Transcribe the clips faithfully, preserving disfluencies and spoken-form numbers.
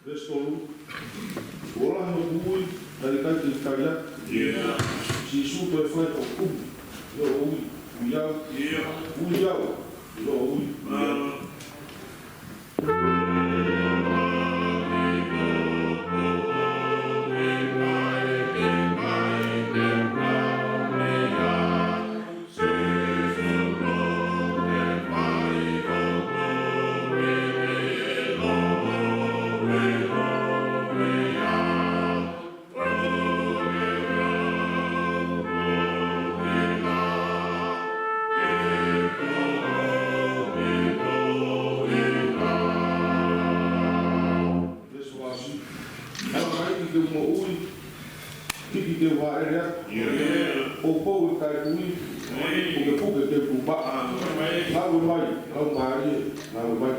Veesi tolu. Kuo lahi hoku ui, naʻe ʻikai te u tali atu. ʻIo. Sīsū toe fai hoku ui, ʻio ui, ui au. ʻIo. Ui au, ʻio ui, ui au. Veesi uoafitu. Tau mai ki he moʻui, hiki ke u hāʻele atu. ʻIo. Poupou ʻikai ke u ifi. ʻIo. Pukepuke ke u tuʻu maʻa. ʻIo. Ngāue mai, laumālie, ngāue mai.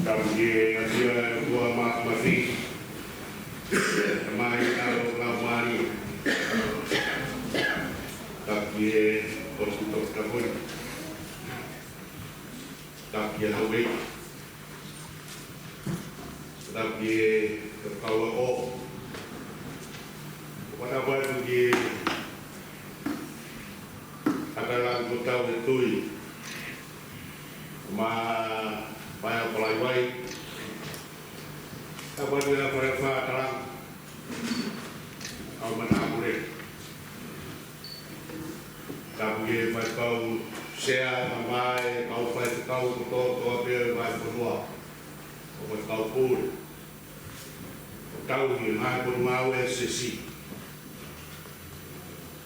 Tapu ki he ʻafio ʻa e ʻOtua Māfimafi, Tamai, ʻAlo, Laumālie. Tapu ki he ʻOtua Toputapu ni. Tapu ki he houʻeiki. Tapu ki he kau ako. Ko e tapu atu ki he ʻAkalaku ko Tau he Tui. Mo e Paea Palaiwai. Tapu atu ki he Fale Fakatalanga. Kau matāpule. Tapu ki he faifekau sea, tamai, kau faifekau kotoa pē ʻo e vahefonua. Kau faifekau pule. Ko e tauhi e ngaahi potungāue ʻa e siasi.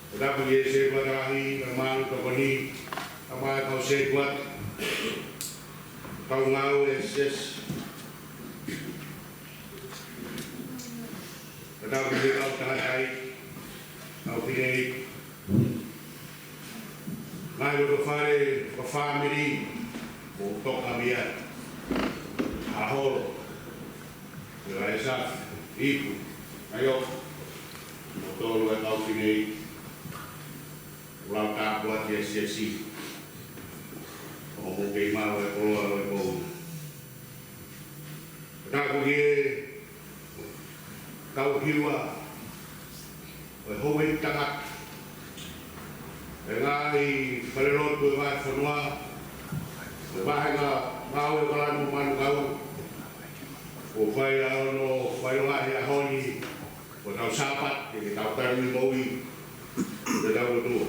Ko e tapu ki he sētuata lahi, tamai, tokoni, tamai kau sētuata. Kau ngāue ʻa e siasi. Ko e tapu ki he kau tangataʻeiki, kau fineʻeiki, ngaahi loto fale, kau fāmili, mo e toka mia, ʻa Holo, ʻa e Safi, Ipu, ʻAioko, mo e tolu e kau fineʻeiki, ʻoku lau tāpuaki ʻa e siasi, ʻoku mou kei maʻu e koloa ʻo e moʻui. Tapu ki he kau hiva ʻo e houʻeiki tangata, ʻa e ngaahi falelotu ʻo e vahefonua, ʻo e vāhenga ngāue ʻo Kalanu Manukau, kuo fai ʻa hono fai ʻo e ngaahi ʻaho ni, ko ʻetau Sāpate, ke tau tali e moʻui, ke tau lotua.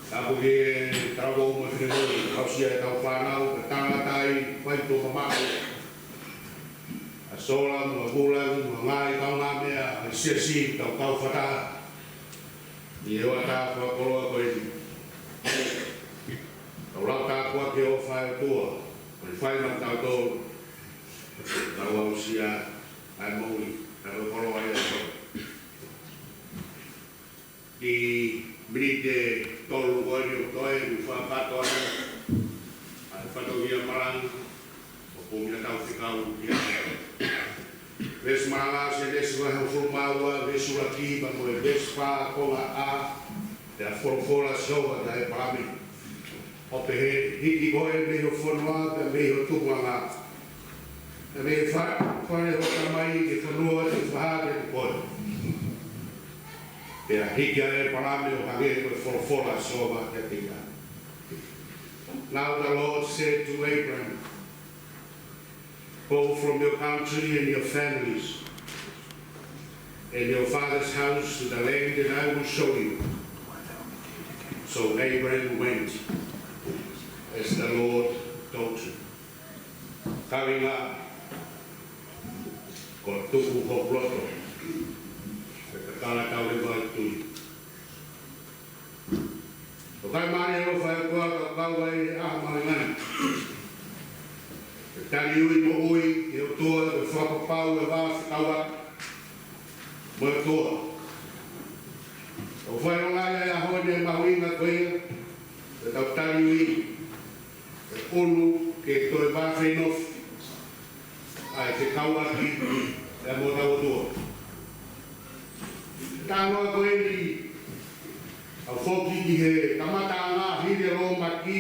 Tapu ki he talavou mo e finemui, aʻusia ʻetau fānau, ka tangata ai, fai tō mamaʻo. ʻA Sola mo Vulangi mo e ngaahi kaungāmeʻa ʻa e siasi, tau kau fakataha. ʻI he hoʻatā fakakoloa ko eni, tau lau tāpuaki ki he ʻofa ʻa e ʻOtua, ʻoku ne fai maʻatautolu, tau aʻusia ʻa e moʻui, ʻa e koloa ia. ʻI he miniti ʻe tolu ko eni ʻoku toe, ʻoku fakakātoa ʻa e fatongia malanga, ʻoku ʻomai ʻetau fekau ki ai. Veesi malanga, Sēnesi vahe hongofulu mā ua, veesi ʻuluaki pea mo e veesi fā, konga A, pea folofola ʻa Sihova kia ʻĒpalame, ʻo pehē: Hiki koe mei ho fonua, pea mei ho tupuʻanga, pea mei he fa-, fale ʻo ho tamai, ki he fonua te u fakahā kiate koe. Pea hiki ʻa ʻĒpalame ʻo hangē ko e folofola ʻa Sihova kiate ia. Now the Lord said to Abram, "Go from your country and your families and your father's house to the land that I will show you." So Abram went as the Lord told him. Kāinga, ko e tuku hoku loto, pea kakala tau leva ʻi he tui. ʻOku ʻikai mālie ʻa e ʻofa ʻa e ʻOtua ka kau ai ʻa e māʻoniʻoni. Ke taliui moʻui ki he ʻOtua, ke fakapapau e vā fekauʻaki mo e ʻOtua. ʻOku fai ʻo ngai ʻa e ʻaho ni e mahuʻinga ko ia, ke tau taliui, ke ʻunu ke toe vā feinofo ʻa e fekauʻaki ʻa e mo hotau ʻOtua. Talanoa ko eni, ʻoku foki ki he kamataʻanga hili e lōmaki,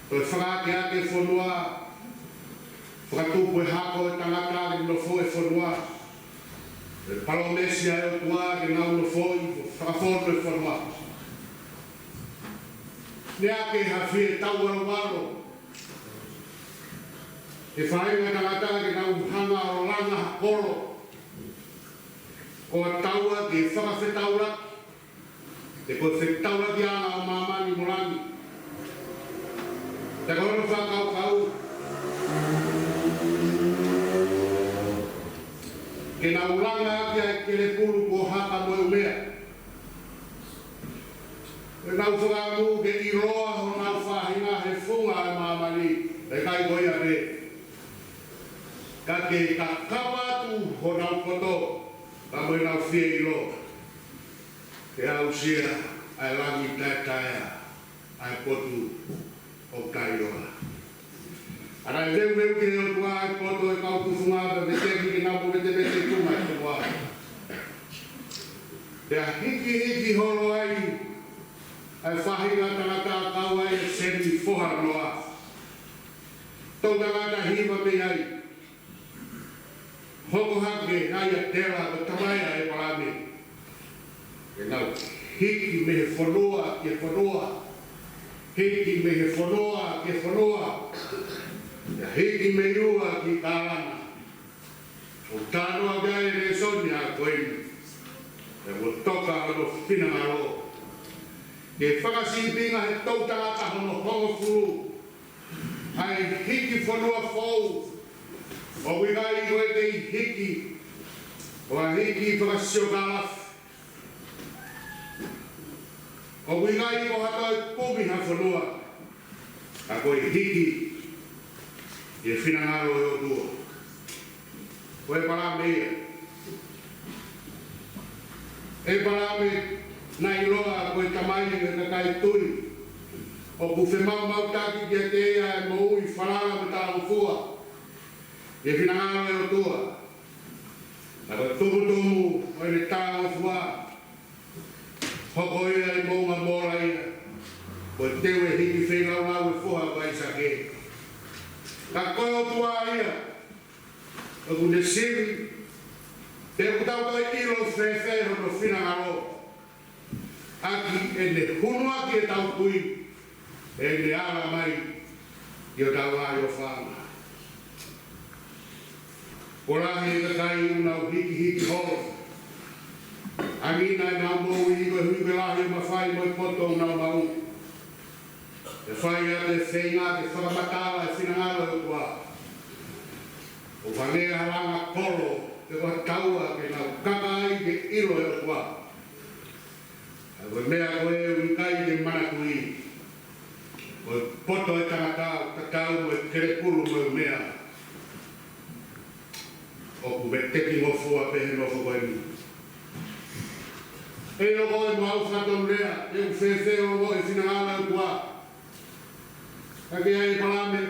ko e fakaakeake e fonua, fakatupu e hako ʻo e tangata ke nofo e fonua, e palōmesi ʻa e ʻOtua ke nau nofoʻi, fakafonu e fonua. Naʻe ʻikai ke ha fie tauʻaluʻalu e faʻahinga tangata ke nau hanga ʻo langa ha kolo, ko e taua ke fakafetaulaki, pe ko e fetaulakiʻanga ʻo māmani mo langi. Pea ko hono fakakaukau ke nau langa ʻaki ʻa e kelekulu ko Haka mo e ʻUmea. Ke nau fakaʻamu ke ʻiloa honau faʻahinga he funga ʻo e māmani, ʻikai ko ia pē, ka ke kakapa atu honau poto, pea mo ʻenau fie ʻilo, ke aʻusia ʻa e langi taʻetaʻeʻa, ʻa e potu ʻoku taʻeʻiloa. ʻA ia naʻe veuveuki ʻe he ʻOtua ʻa e poto ʻo e kau tufunga, pea veteki ke nau moveteveteʻi e tuʻunga ʻo e fonua. Pea hikihiki holo ai ʻa e faʻahinga tangata, kau ai ʻa Semi foha ʻo Noa. Toʻutangata hiva mei ai. Hoko hake ai ʻa Tela, ko e tamai ʻa ʻĒpalame. Ke nau hiki mei he fonua ki he fonua, hiki mei he fonua ki he fonua, pea hiki mei ua ki Kalana. ʻOku talanoa ki ai e lēsoni ko eni, pea mo e toka hono finangalo. Ke fakasīpinga he toʻutangata hono hongofulu ʻa e hiki fonua foʻou, ʻoku ʻikai ko e kei hiki, ʻo ha hiki fakasiokālafi. ʻOku ʻikai ko ha toe kumi ha fonua, ka ko e hiki ʻi he finangalo ʻo e ʻOtua. Ko ʻĒpalame ia. ʻĒpalame naʻe ʻiloa ko e tamai ʻo e kakai tui. ʻOku femaumautaki kiate ia e moʻui falala mo talangofua ʻi he finangalo ʻo e ʻOtua. Ka ko e tumutumu ʻo ʻene talangofua, hoko ia ʻi he moʻunga Molaia, ko e teu e hiki feilaulau e foha ko ʻAisake. Ka ko e ʻOtua ia ʻoku ne sivi, pe ʻoku tau toe ʻilo fēfē hono finangalo, ʻaki ʻene hunuaki ʻetau kui, ʻene ala mai ʻi hotau ʻahiʻofaʻanga. Kuo lahi e kakai ʻoku nau hikihiki holo, ʻangina ʻenau moʻui ko e hui ko e lahi ʻo e mafai mo e poto ʻoku nau maʻu. ʻE fai atu e feinga ke fakamatala e finangalo ʻo e ʻOtua, ʻo fangea ha langa kolo pe ko ha taua ke nau kaka ai ke ʻilo e ʻOtua. Ka Ko e meʻa ko ē ʻoku ʻikai ke manatuʻi, ko e poto ʻo e tangata ʻoku tatau mo e kelekulu mo e meʻa ʻoku veteki ngofua pē he nofo ko eni. ʻE loko e mau fatongia, ʻe ʻoku fēfē ʻo ongoʻi e finangalo ʻo e ʻOtua. Ka ko ʻĒpalame,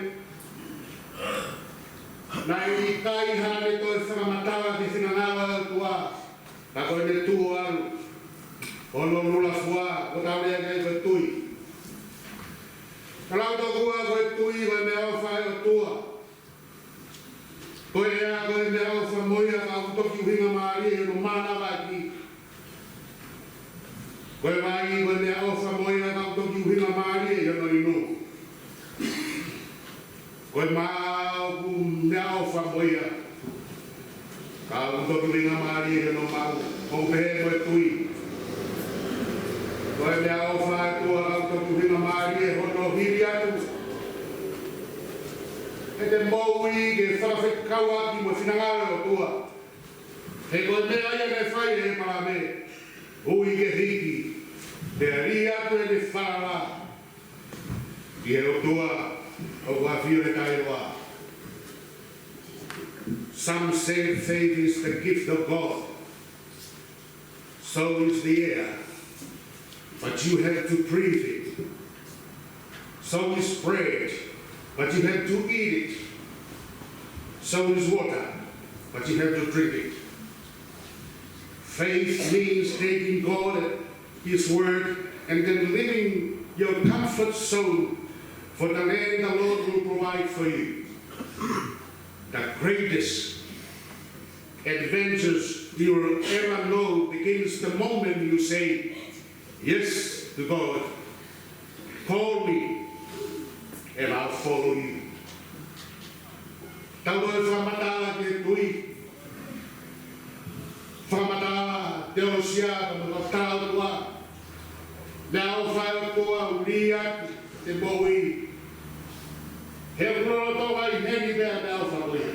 naʻe ʻikai haʻane toe fakamatala ki he finangalo ʻo e ʻOtua, ka ko ʻene tuʻu ʻo ʻalu, hono lula fua, ko e tau lea ki ai ko e tui. Ka lau tokua ko e tui, ko e meʻaʻofa ʻa e ʻOtua. Ko e ʻea ko e meʻaʻofa mo ia ka ʻoku toki ʻuhingamālie ʻi hono mānavaʻaki. Ko e vai ko e meʻaʻofa mo ia ka ʻoku toki ʻuhingamālie ʻi hono inu. Ko e mā ʻoku meʻaʻofa mo ia ka ʻoku toki ʻuhingamālie ʻi hono maʻu. ʻOku pehē mo e tui. Ko e meʻaʻofa ʻa e ʻOtua ka ʻoku toki ʻuhingamālie ʻi hono hili atu. ʻE te moʻui ke fakafekauʻaki mo e finangalo ʻo e ʻOtua. He ko e meʻa ia naʻe fai ʻe ʻĒpalame, ui ke hiki, pea lī atu ʻene falala ki he ʻOtua ʻoku ʻafio he taʻeʻoua. Some say faith is the gift of God. So is the air, but you have to breathe it. So is bread, but you have to eat it. So is water, but you have to drink it. Faith means taking God at His word and then leaving your comfort zone for the land the Lord will provide for you. The greatest adventures you will ever know begins the moment you say yes to God. Call me and I'll follow you. Tau toe fakamatala ki he tui. Fakamatala teolosia, fakamatala ʻOtua. Meʻaʻofa ʻa e ʻOtua ʻoku lī atu ʻete moʻui. He ʻoku lolotonga ʻi heni pē ʻa e meʻaʻofa ko ia.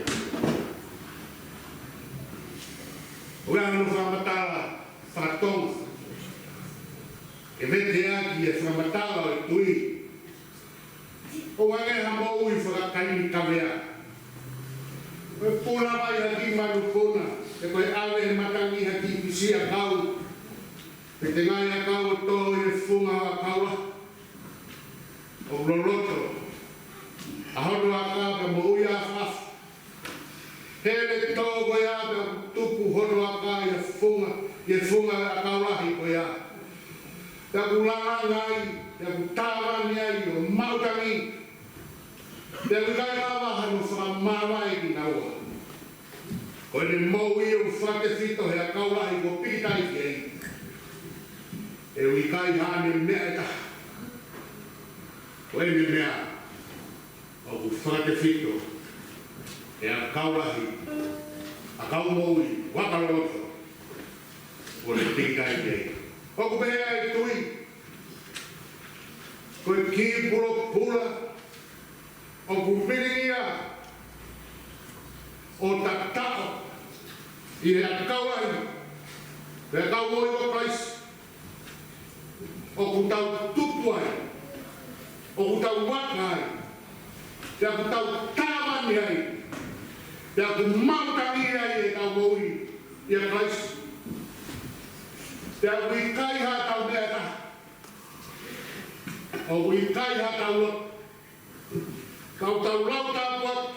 ʻOku ʻi ai hono fakamatala faka-Tonga ke veteʻaki e fakamatala ʻo e tui. ʻOku hangē ha moʻui fakakaimi kavea. Ko e puna mai ha kiʻi manupuna, pe ko e ʻave he matangi ha kiʻi fisi ʻakau, pe tengaʻi ʻakau ʻo tō ʻi he funga ʻo e ʻakau lahi. ʻOku loloto ʻa hono aka pea moʻui ʻafaʻafa. He ʻene tō ko ia pea ʻoku tupu hono aka ʻi he funga, ʻi he funga ʻo e ʻakau lahi ko ia. Pea ʻoku lalanga ai, pea ʻoku tāvani ai ʻo maʻu tangi. Pea ʻoku ʻikai lava hano fakamāvae kinaua. Ko ʻene moʻui ʻoku fakatefito he ʻakau lahi kuo pikitai ki ai. ʻE ʻikai haʻane meʻa ʻe taha. Ko ʻene meʻa ʻoku fakatefito he ʻakau lahi, ʻakau moʻui, vaka loloto, kuo ne pikitai ki ai. ʻOku pehē ʻa e tui, ko e kiʻi pulopula ʻoku milingia ʻo tataʻo ʻi he ʻakau lahi, pe ʻakau moʻui ʻo Kalaisi. ʻOku tau tupu ai, ʻoku tau vaka ai, pea ʻoku tau tāvani ai, pea ʻoku maʻu tangi ai ʻetau moʻui ʻia Kalaisi. Pea ʻoku ʻikai haʻatau meʻa ʻe taha, ʻoku ʻikai haʻatau lotu, ka ʻoku tau lau tāpuaki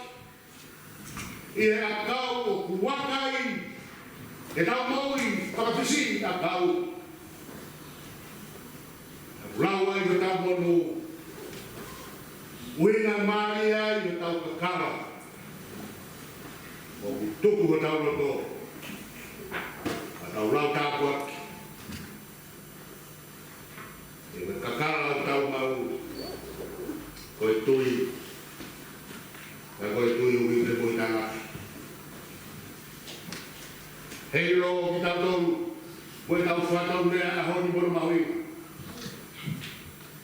ʻi he ʻakau ʻoku vaka ai ʻetau moʻui fakafisi ʻakau. ʻOku lau ai hotau monū, ʻuhinga mālie ai hotau kakala. ʻOku tuku hotau loto, ka tau lau tāpuaki ʻi he kakala ʻoku tau maʻu, ko e tui, ka ko e tui ʻoku ʻi he moʻui taʻengata. Heiʻilo kitautolu, mo ʻetau fatongia ʻaho ni mo hono mahuʻinga.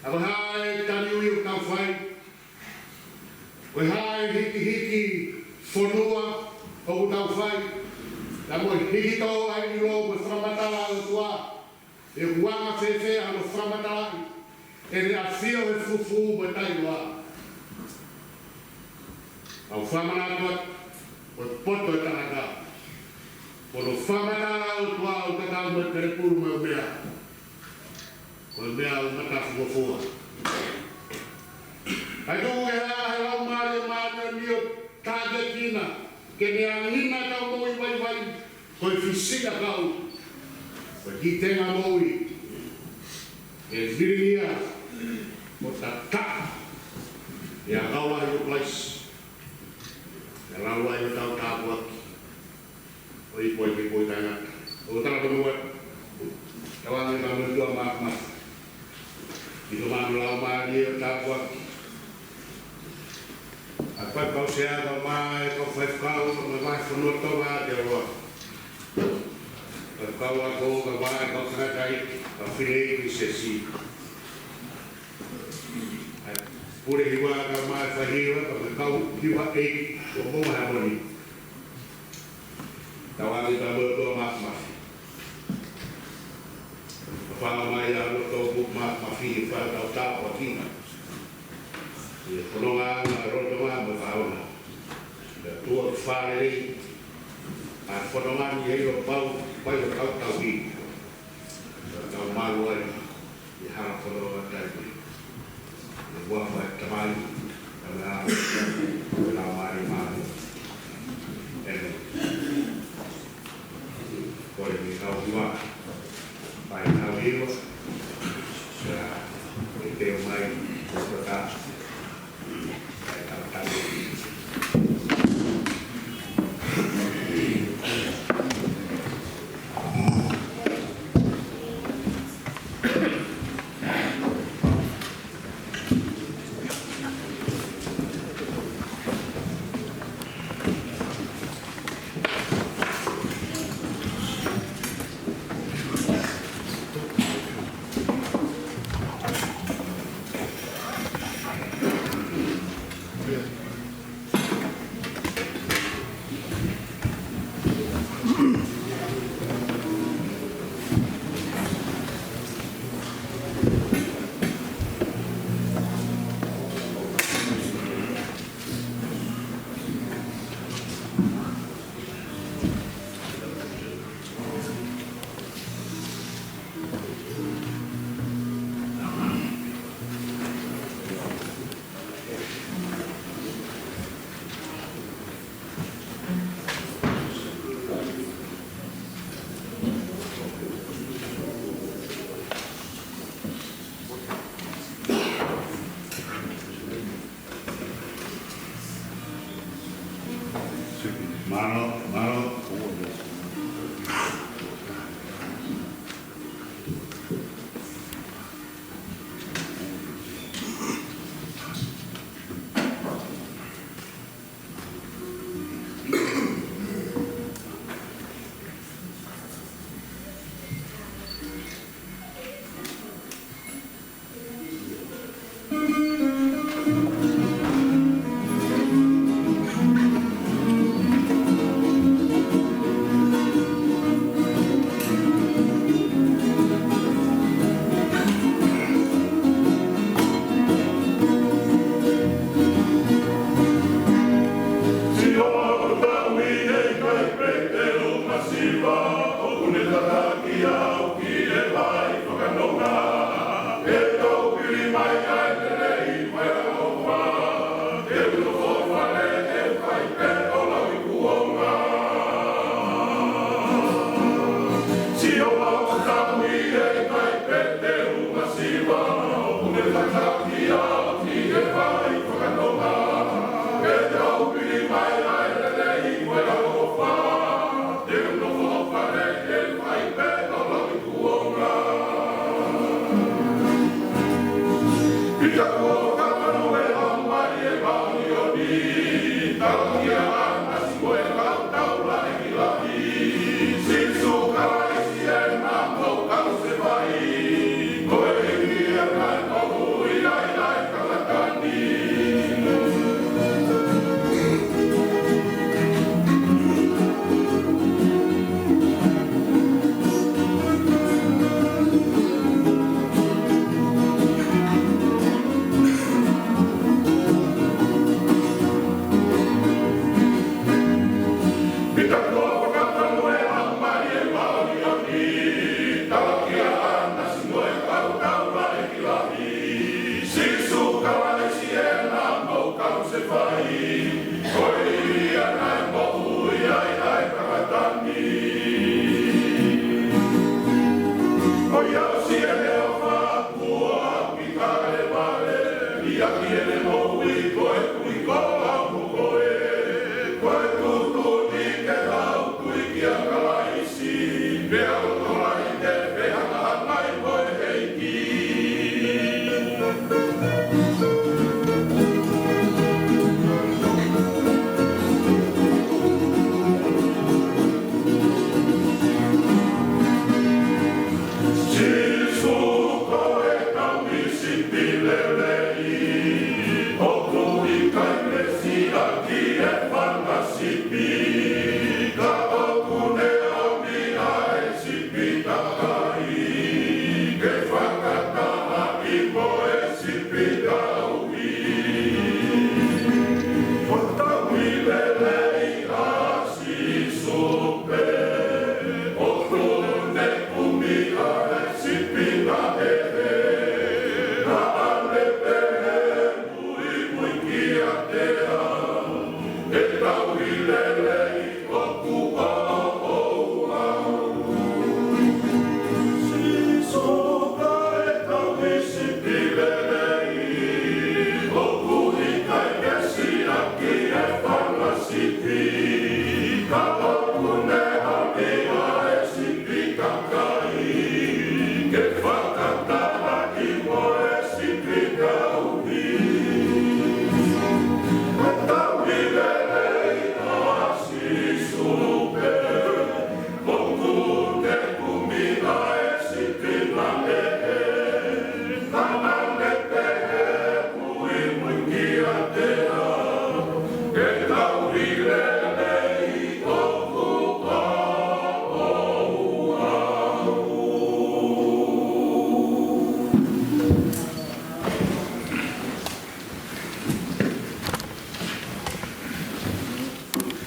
Ka ko e hā e taliui ʻoku tau fai? Ko e hā e hikihiki fonua ʻoku tau fai? Ka mo e hiki tō ai ʻilo mo e fakamatala ʻa e ʻOtua. ʻE ʻuhinga fēfē ʻa hono fakamatalaʻi ʻEne ʻAfio he fufū mo e taʻeʻiloa. ʻOku ou fakamanatu atu, ko e poto ʻo e tangata, ko hono fakamatala ʻa e ʻOtua ʻoku tatau mo e pelepulu mo e meʻa, ko e meʻa ʻoku matafuofua. ʻIkai tuku ke hā he Laumālie Māʻoniʻoni ʻo tākiekina ke ne ʻangi ʻetau moʻui vaivai, ko e fisiʻa kau, ko e kiʻi tenga moʻui, ke vilingia ʻo tata ʻi he ʻakau lahi ʻo Kalaisi, ke lau ai ʻetau tāpuaki ʻo iku ai ki he moʻui taʻengata. ʻOku ou talamonū atu, tauange pea mo e ʻOtua Māfimafi, ʻi hoʻo maʻu Laumālie ʻo tāpuakiʻi ʻa e kau sea kae ʻumaʻā e kau faifekau ʻo e vahefonua Tonga ʻi Aotearoa, kau ako kae ʻumaʻā e kau tangataʻeiki, kau fineʻeiki ʻo e siasi, ʻa e pule hiva kae ʻumaʻā e faihiva, pea mo e kau hiva ʻeiki ʻo Moʻunga Heamoni. Tauange pea mo e ʻOtua Māfimafi, ʻo fakaʻaongaʻi ʻa e loto ʻoku māfimafi ʻi he fai ʻetau tāpuakiʻanga ʻi he fononga ʻa e lolotonga mo e fānau. Pea tuʻu ʻo fālelei ʻa e fononga ni ʻi he ʻilo pau, pau ʻi hotau tauhi, pea tau malu ai ʻi he hala fononga taimi ni. ʻI he huafa ʻo e Tamai, Tamai, Laumālie Māʻoniʻoni. ʻĒmeni. Kole ke tau hiva, fai ʻetau hiva, pea ʻe teu mai, ko e kota, fai ʻetau tau.